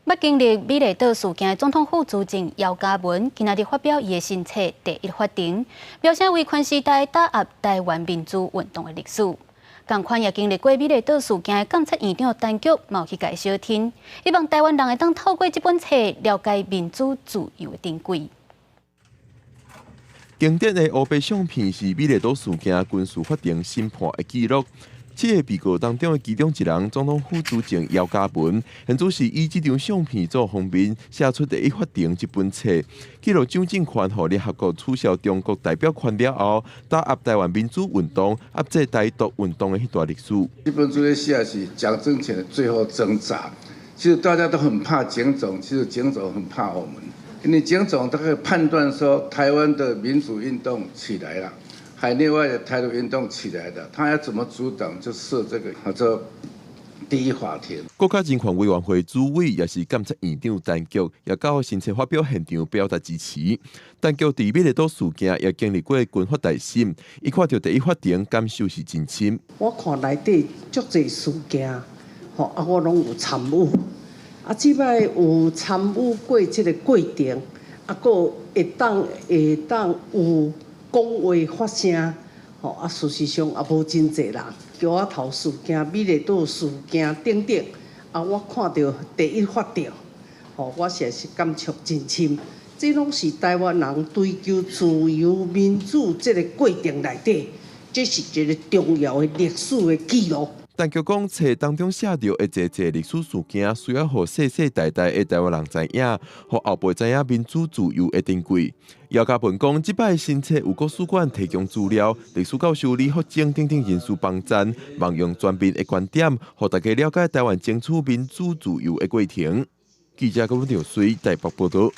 捌經歷美麗島事件的總統府資政姚嘉文，今仔日發表伊的新冊《第一法庭》，描寫威權時代打壓台灣民主運動的歷史。仝款也經歷過美麗島事件的監察院長陳菊，嘛有去共伊相聽，希望台灣人會當透過這本冊了解民主自由的珍貴。經典的烏白相片是美麗島事件軍事法庭審判的記錄。七个被告當中的其中一人，總統府資政姚嘉文，現主是以這張相片做封面，寫出《第一法庭》這本冊，記錄蔣政權予聯合國取消中國代表權了後，打壓台灣民主運動、壓制台獨運動的彼段歷史。這本書咧寫是蔣政權的最後掙扎。其實大家都很怕蔣總，其實蔣總很怕我們，因為蔣總他可以判斷說台灣的民主運動起來了。海內外的台獨運動起來的，他要怎麼阻擋？就設這個叫做第一法庭。國家人權委員會主委也是監察院長陳菊，也到新冊發表現場表達支持。陳菊佇美麗島事件也經歷過軍法大審，伊看著第一法庭感受是真深。我看內底足濟事件，吼啊，我攏有參與。啊，這擺有參與過這个過程，啊，閣會當有講話發聲，吼啊！事實上也無真濟人，橋仔頭事件、美麗島事件等等，啊，我看著第一法庭，吼，我實在是感觸真深。這攏是台灣人追求自由民主這个過程內底，這是一个重要的歷史的記錄。陳菊講，冊當中寫著的濟濟歷史事件，需要予世世代代的台灣人知影，予後輩知影民主自由的珍貴。姚嘉文講，這擺新冊有國史館提供資料，歷史教授李福正等等人士幫贊，望用全面的觀點，予大家了解台灣爭取民主自由的過程。記者郭文條水台北報道。